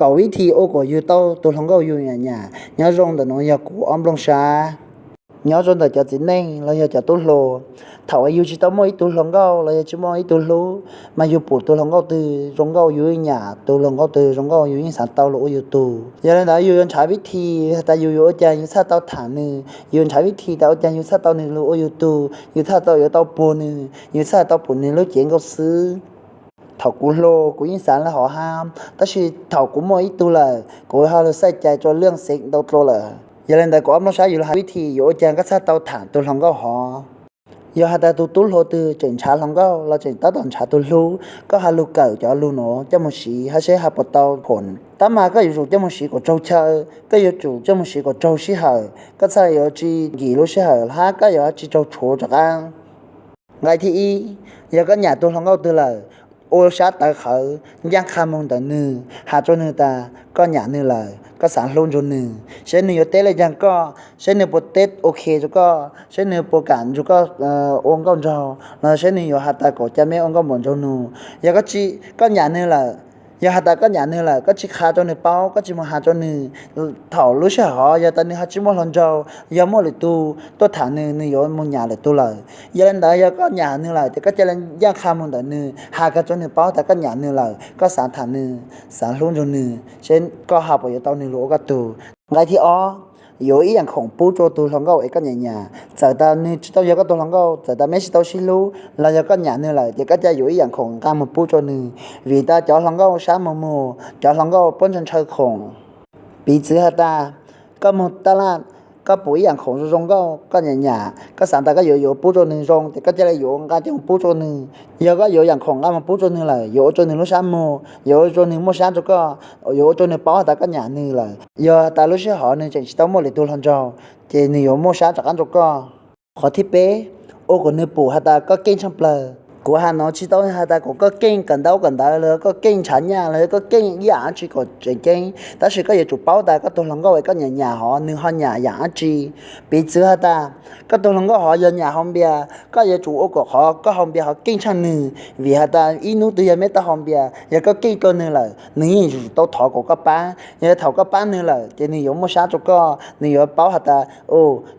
Kaum vib thim ua kom yus tau tus hluas nkauj yus nyiam nyiam nyob zoo ntawm no yog kuv ob nplooj sab. Nyob zoo ntawm cov txiv neej los yog cov tub hluas, thaum uas yus tsis tau muaj ib tug hluas nkauj los yog tsis muaj ib tug hlub, mas yus pum tus hluas nkauj twg zoo nkauj yus yeej nyiam, tus hluas nkauj twg zoo nkauj yus yeej xav tau los ua yus tug. Yog li ntawd yus yuav ntshav vib thim has tas yus yuav ua cas yus txhaj tau tham nws, yus ntshav vib thim tas ua cas yus txhaj tau nws los ua yus tug, yus txhaj tau yuav tau puag nws, yus txhaj tau pum nws lub cev nkauj xwb. Thaum kuv hluas kuv yeej xav li hov hab, tab sis thaum kuv muaj ib tug lawm kuv ho lug xaij cai rua leej xeev ntau dlua lawm. Yog li ntawd kuv ob nplooj sab yus lug has vib thim yuav ua cas koj txhaj tau tham tus hluas nkauj hov. Yog has tas tus tub hluas twg tseem ntshav hluas nkauj los tseem tab tom ntshav tus hlub, koj ha lug kawm cov lug nuav coj moog siv hab seb ha puas tau phom. Tab mas koj yuav tsum coj moog siv kom raug chaw, koj yuav tsum coj moog siv kom raug sij hawm, koj txhaj yuav tsi nkim lub sij hawm hab koj yuav tsi raug tshuav rov qaab. Nqai thib ib, yog koj nyiam tus hluas nkauj twg lawm, ua sab tawv qhawv, ncaaj qha moog ntawm nwg, has rua nwg tas koj nyiam nwg lawm, koj xaav hlub nrug nwg, seb nwg yuav teb le caag koj, seb nwg puas teb ok rua koj, seb nwg puas kam nrug koj ua nkauj nraug, los seb nwg yuav has tas kom ca meb ua nkauj npaum nraug nug. Yog koj nyiam nwg lawm, yog has tas koj nyiam nwg lawm koj tsi qha rua nwg paub, koj tsi moog has rua nwg. Thaum lub sij hawm hov yog tas nwg ho tsi muaj hluas nraug, yog muaj lwm tug tuaj tham nwg, nwg yuav moog nyiam lwm tug lawm. Yog li ntawd yog koj nyiam nwg lawm ces koj ca le ncaaj qha moog ntawm nwg, has kag rua nwg paub tas koj nyiam nwg lawm, koj xaav tham nwg, xaav hlub nrug nwg, seb koj ha puas yuav tau nwg lug ua koj tug. Nqai thib ob, yuav ib yaam khoom pub rua tus hluas nkauj es koj nyiam nyiam. Txawm tas nwg tsi tau yog koj tug hluas nkauj, txawm tas meb tsi tau sib hlub, los yog koj nyiam nwg lawm ces koj ca yuav ib yaam khoom nqaa moog pub rua nwg, vim tas cov hluas nkauj sab moog moog, cov hluas nkauj puab ntshaw ntshaw khoom. Piv txwv has tas, koj moog taj laj, koj pum ib yaam khoom zoo zoo nkauj koj nyiam nyiam, koj xaav tas koj yuav yuav pub rua nwg zoo ces koj ca le yuav nqaa coj moog pub rua nwg. Yog koj yuav yaam khoom nqaa moog pub rua nwg lawm yuav ua rua nwg lub sab muag, yuav ua rua nwg muaj sab rua koj, yuav ua rua nwg paub has tas koj nyiam nwg lawm. Yog tas lub sij hawm nwg tseem tsi tau muaj lwm tug hluas nraug, ces nwg yuav muaj sab rov qaab rua koj. Qhov thib peb, ua kom nwg pum has tas koj keej tshaaj plawg. Kuv has nuav tsi tau has tas kom koj keej kawm ntaub kawm ntawv los koj keej nrhav nyaj los koj keej ib yaam dab tsi kom tseem ceeb, tab sis koj yuav tsum paub tas koj tug hluas nkauj es koj nyiam nyiam hov nwg ho nyiam yaam dab tsi. Piv txwv has tas, koj tug hluas nkauj hov yog nyiam haus npias, koj yuav tsum ua kom qhov koj haus npias hov keej tshaaj nwg, vim has tas ib nub twg yog meb tau haus npias, yog koj keej dlua nwg lawm nwg yeej yuav tsum tau thov kom koj paab. Yog thaum koj paab nwg lawm ces nwg yuav muaj sab rua koj, nwg yuav paub has tas,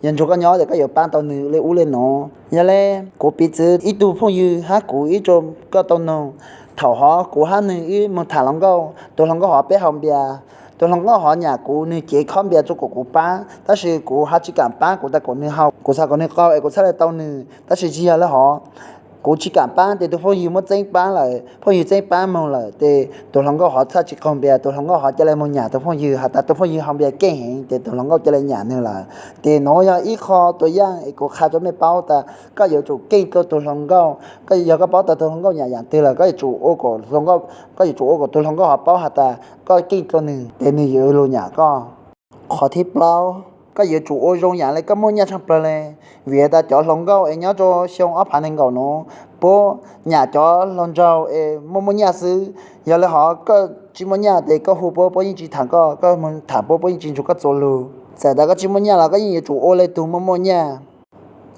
yog nrug koj nyob ces koj yuav paab tau nwg le ub le nuav. Yog le, kuv piv txwv ib tug phooj ywg hab kuv ib tug koj tau noog. Thaum hov kuv hab nwg ib moog tham hluas nkauj, tug hluas nkauj hov peb haus npias, tug hluas nkauj hov nyiam kuv, nwg cev khob npias rua kom kuv paab, tab sis kuv hab tsi kaam paab, kuv tas kom nwg haus, kuv xaav kom nwg qaug es kuv txhaj le tau nwg, tab sis tsi yog le hov. Kuv tsi kaam paab ces tug phooj ywg muab txeeb paab lawm, phooj ywg txeeb paab moog lawm ces tug hluas nkauj hov txhaj tsi qaug npias, tug hluas nkauj hov ca le moog nyiam tug phooj ywg has tas tug phooj ywg haus npias keej heev ces tug hluas nkauj ca le nyiam nwg lawm. Ces nuav yog ib qho tuab yaaj es kuv qha rua mej paub tas koj yuav tsum keej dlua tug hluas nkauj. Yog koj paub tas tug hluas nkauj nyiam yaam twg lawm, koj yuav tsum ua kom tug hluas nkauj hov paub has tas koj keej dlua nwg ces nwg yuav lug nyiam koj. Qhov thib plaub, koj yuav tsum ua zoo yaam le koj muaj nyaj tshaaj plawg le. Vim tas cov hluas nkauj es nyob rua xyoo ob phav nees nkaum nuav, puab nyiam cov hluas nraug es muaj muaj nyaj xwb. Yog le hov koj tsi muaj nyaj ces koj hu puab, puab yeej tsi tham koj, koj moog tham puab, puab yeej tsi nrug koj txuas lug. Txawm tas koj tsi muaj nyaj los koj yeej yuav tsum ua le tug muaj muaj nyaj.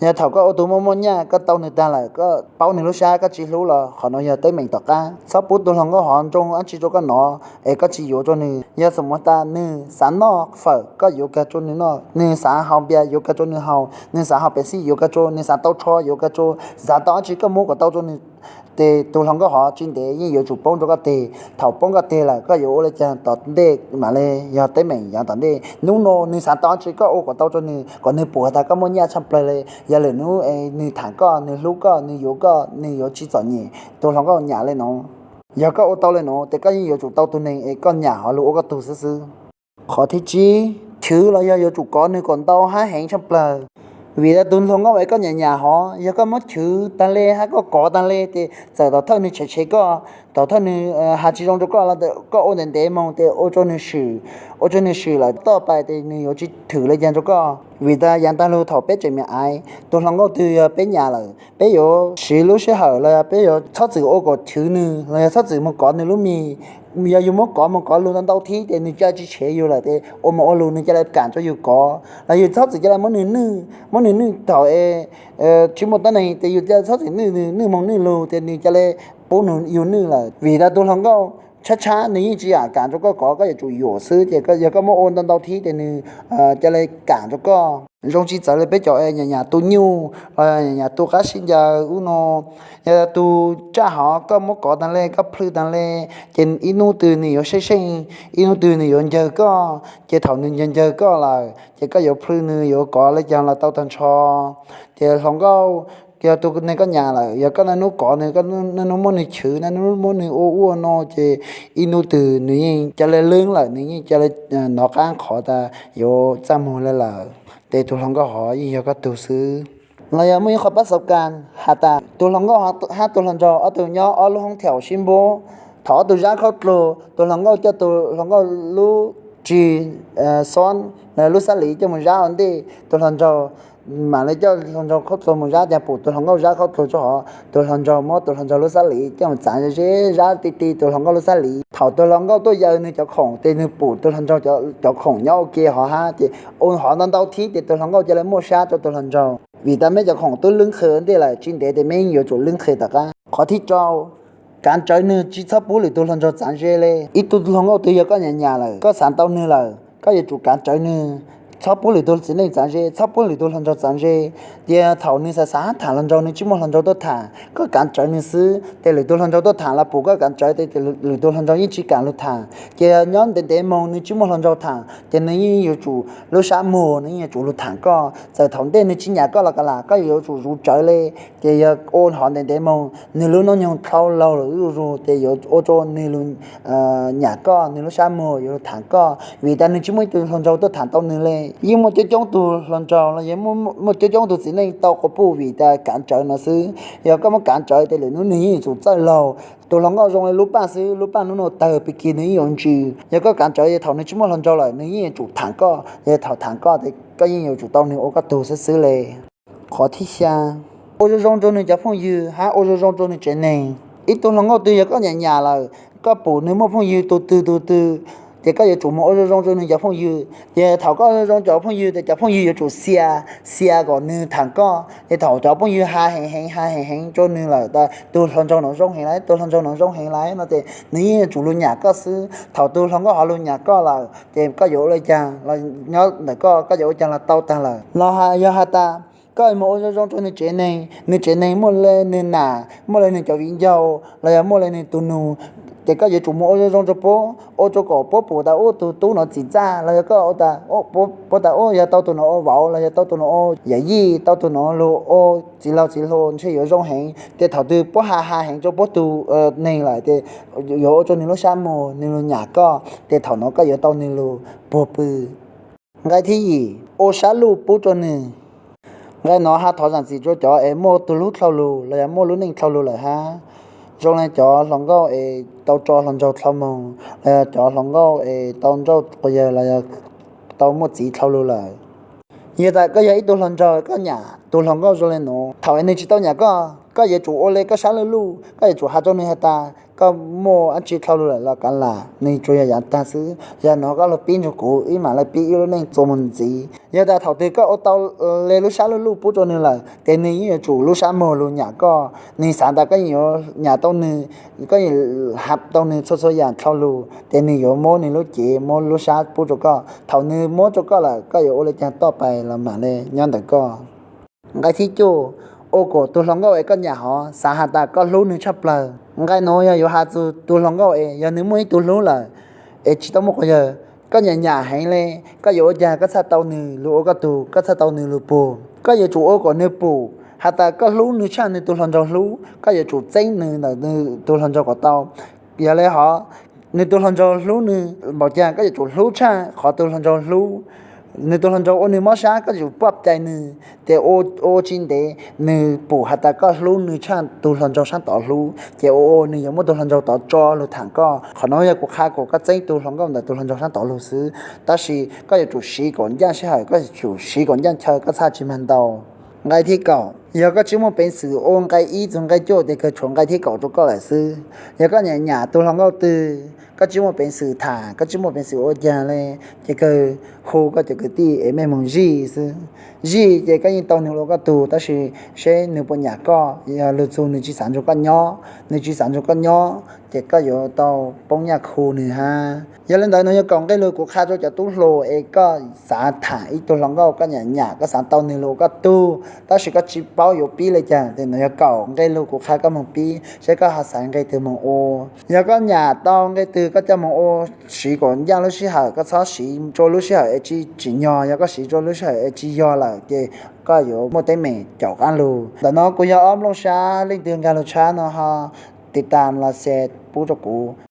Yog thaum koj ua tug muaj muaj nyaj koj tau nwg taag lawm, koj paub nwg lub sab, koj tsi hlub los qhov nuav yog teeb meem tom qab. Txhob pub tug hluas nkauj hov nroo dab tsi rua koj nov es koj tsi yuav rua nwg. Yog xam muaj tas nwg xaav noj fawm koj yuav kag rua nwg noj, nwg xaav haus npias yuav kag rua nwg haus, nwg xaav haus pes xij yuav kag rua, nwg xaav tau tsho yuav kag rua, xaav tau dab tsi koj muab kom tau rua nwg. Ces tug hluas nkauj hov tsi ntev yeej yuav tsum poob rua koj teg. Thaum poob koj teg lawm koj yuav ua le caag tom ntej mam le yog teeb meem yaav tom ntej. Nub nuav nwg xaav tau dab tsi koj ua kom tau rua nwg, kom nwg pum has tas koj muaj nyaj tshaaj plawg le. Yog lwm nub nwg tham koj, nwg hlub koj, nwg yuav koj, nwg yuav tsi txom nyem. Tug hluas nkauj nyiam le nuav. Yog koj ua tau le nuav ces koj yeej yuav tsum tau tug neeg es koj nyiam hov lug ua koj tug xwb xwb. Qhov thib tsib, chwv los yog yuav tsum kov nwg kom ntau hab heev tshaaj plawg. Vim tas tug hluas nkauj es koj nyiam nyiam hov, yog koj muab chwv taag le hab koj kov taag le ces txawm tom thawj nwg tshev tshev koj, tom thawj nwg has tsi zoo rua koj los koj ua ntev ntev moog ces ua rua nwg swm, ua rua nwg swm lawm toj pais ces nwg yuav tsi thwm le caag rua koj. Vim tas yaav taag lug thaum peb tseem me aiv, tug hluas nkauj twg yog peb nyiam lawm peb yuav siv lub sij hawm los peb yuav txhob txwm ua kom chwv nwg los yog txhob txwm moog kov nwg lub mis. Yog yug muab kov moog kov lug ntau ntau thib ces nwg ca tsi tshev yug lawm ces ua moog ua lug nwg ca le kaam rua yug kov. Los yug txhob txwm ca le muab nwg nwj, muab nwg nwj thaum es tsi muaj tuab neeg ces yug ca txhob txwm nwj nwg, nwj moog nwj lug ces nwg ca le pub yug nwj lawm. Vim tas tug hluas nkauj tshab tshab, nws yeej tsis kam rau koj kov, koj yuav tsum yuam xwb. Ces yog koj muab ua ntau ntau thib ces nws ca le kam rau koj. Zoo tsis txawv li peb cov es nyam nyam tu nyuj los nyam nyam tu qab sib ncaws ub no. Yog tus tsaj hov koj muab kov tag le, koj plhw tag le, ces ib hnub twg nws yuav seej seej, ib hnub twg nws yuav ncawg koj. Ces thaum nws ncawg ncawg koj lawm ces koj yuav plhw nws, yuav kov li cas los tau tag nrho. Ces hluas nkauj, yog tus neeg koj nyam lawm, yog koj niaj hnub kov nws, koj niaj hnub muab nws chwv, niaj hnub muab nws ua ua no, ces ib hnub twg nws yeej ca le leeb lawm, nws yeej ca le hnov qab qhov tas yuav txaj muag li lawm, ces tus hluas nkauj hov yeej yog koj tug xwb. Los yog muaj ib qho pab xauv kas has tas tus hluas nkauj hab tus hluas nraug ob tug nyob ob lub hoob thiaum sib npuab. Thaum ob tug zab khaub dluag, tus hluas nkauj coj tus hluas nkauj lub ris xob los lub xab lis coj mus zab ua ntej, tus hluas nraug mam li coj hluas nraug khaub dluag mus zab, ces pum tus hluas nkauj zab khaub dluag rau hov, tus hluas nraug muab tus hluas nraug lub xab lis coj mus txav ze zab ti ti tus hluas nkauj lub xab lis. Thaum tus hluas nkauj tuaj yaws nws cov khoom ces nws pum tus hluas nraug cov khoom nyob ua ke hov hab, ces ua hov ntau ntau thib ces tus hluas nkauj ca le muaj sab rau tus hluas nraug. Vim tas meb cov khoom twb leeb qhwv ntej lawm, tsis ntev ces meb yuav tsum leeb qhwv tom qab. Qhov thib rau, kav tsawv nws, tsis txhob pub lwm tus hluas nraug txav ze li. Ib tug hluas nkauj twg yog koj nyam nyam lawm, koj xav tau nws lawm, koj yuav tsum kav tsawv nws, txhob pub lwm tus txiv neej txav ze, txhob pub lwm tus hluas nraug txav ze. Ces thaum nws xav xav tham hluas nraug, nws tsis muaj hluas nraug tuaj tham, koj kav tsawv nws xwb, ces lwm tus hluas nraug tuaj tham los pum koj kav tsawv, ces lwm tus hluas nraug yeej tsis kam lug tham. Ces nyob ntev ntev moog nws tsis muaj hluas nraug tham, ces nws yeej yuav tsum lub sab muag, nws yeej yuav tsum lug tham koj. Txawm thaum ntej nws tsis nyam koj los kav lam, koj yuav tsum zuv tsawv li. Ces yog ua hov ntev ntev moog, nws lub hnub nyoog dhau laug lawm zuj zus, ces yuav ua rau nws lug nyam koj, nws lub sab muag yuav lug tham koj, vim tas nws tsis muaj ib tug hluas nraug tuaj tham tau nws li. Yeej muaj coob coob tug hluas nraug los yog muaj coob coob tug txiv neej tau quas puj vim tas kav tsawv no xwb. Yog koj muab kav tsawv ces lwm hnub nws yeej yuav tsum txawj laug. Tus hluas nkauj zoo li lub paj xwb, lub paj nub nua tawg pig kig nws yeej yuav ntsws. Yog koj kav tsawv, yog thaum nws tsis muaj hluas nraug lawm nws yeej yuav tsum tham koj, yog thaum tham koj ces koj yeej yuav tsum tau nws ua koj tug xwb xwb li. Qhov thib xya, ua zoo zoo rau nws cov phooj ywg hab ua zoo zoo rau nws tsev neeg. Ib tug hluas nkauj twg yog koj nyam nyam lawm, koj pum nws muaj phooj ywg tug twg tug twg, ces koj yuav tsum mus ua zoo zoo rau nws cov phooj ywg. Ces thaum koj zoo zoo cov phooj ywg ces cov phooj ywg yuav tsum xia, xia kom nws tham koj. Ces thaum cov phooj ywg has heev heev has heev heev rau nws lawm tas tus hluas nraug no zoo heev lawm, tus hluas nraug no zoo heev lawm no ces nws yeej yuav tsum lug nyam koj xwb. Thaum tus hluas nkauj hov lug nyam koj lawm ces koj yuav ua li cas los nyob ntawm koj, koj yuav ua cas los tau tag lawm. Los yog has tas koj mus ua zoo zoo rau nws tsev neeg, nws tsev neeg muaj li nws nam, muaj li nws cov viv ncaus los yog muaj li nws tus nus, ces koj yuav tsum mus ua zoo zoo rau puab, ua rau kom puab pum tas ub tus tub no txim txaj, los yog koj puab tas ub yog tau tus no ua vauv los yog tau tus no ua yawm yij, tau tus no lug ua txiv laug txiv hluas ntshe yuav zoo heev. Ces thaum twg puab has has heev rau puab tug neeg lawm ces yuav ua rau nws lub sab muag, nws lug nyam koj, ces thaum no koj yuav tau nws lug puag pw. Nqai thib yim, ua sab luj pub rau nws. Nqai no has thov zaam txim rau cov es muaj tug hlub dlhau lug los yog muaj lub neej dlhau lug lawm hab, zoo li cov hluas nkauj es tau tso hluas nraug dlhau moog, los yog cov hluas nkauj es tau nrauj quas yawg los yog tau muaj txiv dlhau lug lawm. Yog tas koj yog ib tug hluas nraug koj nyam tus hluas nkauj zoo li nuav, thaum nws tsis tau nyam koj, koj yuav tsum ua li koj sab luj luj, koj yuav tsum has rau nws has tas koj muaj dab tsi dlhau lug lawm los kav lam, nws tsuas yog yaav taag xwb. Yog nuav koj lug pib nrug kuv, wb maam le pib wb lub neej txuas moog ntxiv. Yog tas thaum twg koj ua tau le lub sab luj luj pub rua nws lawm, ces nws yeej yuav tsum lub sab muag lug nyam koj. Nws xaav tas koj yeej yuav nyam tau nws, koj yeej has tau nws txhua txhua yaam dlhau lug, ces nws yuav muab nws lub cev muab lub sab pub rua koj. Thaum nws muab rua koj lawm, koj yuav ua le caag toj pais los maam le nyob ntawm koj. Nqai thib cuaj, ua kom tug hluas nkauj es koj nyam hov xaav has tas koj hlub nws tshaj plawg. Nqai nuav yog yuav has txug tug hluas nkauj es yog nws muaj ib tug hlub lawm es tsis tau muaj quas yawg, koj nyam nyam heev le, koj yuav ua caag koj txhaj tau nws lug ua koj tug, koj txhaj tau nws lug puag. Koj yuav tsum ua kom nws pum has tas koj hlub nws tshaj nws tug hluas nraug hlub, koj yuav tsum txeeb nws ntawm nws tug hluas nraug kom tau. Yog le hov, nws tug hluas nraug hlub nws npaum caag koj yuav tsum hlub tshaj qhov tug hluas nraug hlub. Nws tug hluas nraug ua nws mob sab koj yuav tsum pab cai nws, ces ua ua tsis ntev nws pum has tas koj hlub nws tshaj tug hluas nraug saab tod hlub, ces ua ua nws yuav muab tug hluas nraug tod tso lug thaam koj. Qhov nuav yog kuv qha kom koj txeeb tug hluas nkauj ntawm tug hluas nraug saab tod lug xwb, tab sis koj yuav tsum siv kom ncaaj sij hawm, koj yuav tsum siv kom ncaaj chaw, koj txhaj tsis mag ntau. Nqai thib kaum, yog koj tsis muaj peev xwm ua nqai ib txug nqai cuaj ces kawg tshuav nqai thib kaum rua koj lawm xwb. Yog koj nyam nyam tug hluas nkauj twg, koj tsis muaj peev xwm tham, koj tsis muaj peev xwm ua caag le, ces kawg hu koj cov kwv tij es mej moog zij xwb. Zij ces koj yeej tau nwg ua koj tug, tab sis seb nwg puas nyam koj. Yog lug txug nwg tsis xav nrug koj nyob, nwg tsis xav nrug koj nyob ces koj yuav tau poob nyaj khu nwg hab. Yog le ntawd nwg yog kaum nqe lug kuv qha rua cov tub hluas es koj xav tham ib tug hluas nkauj, koj nyam nyam, koj xav tau nwg lug ua koj tug, tab sis koj tsis paub yuav pib le caag, ces nwg yog kaum nqe lug kuv qha koj moog pib, seb koj ho xaiv nqe twg moog ua. Yog koj nyam tau nqe twg koj coj moog ua, siv kom ncaaj lub sij hawm, koj txhob siv rua lub sij hawm es tsis tsim nyog. Yog koj siv rua lub sij hawm es tsis yog lawm ces koj yuav muaj teeb meem caum qaab lug. Ntawm no kuv yog Ob Nplooj Sab, leej twg nkaag lug tshab no ho tiv tas los share pub rua kuv.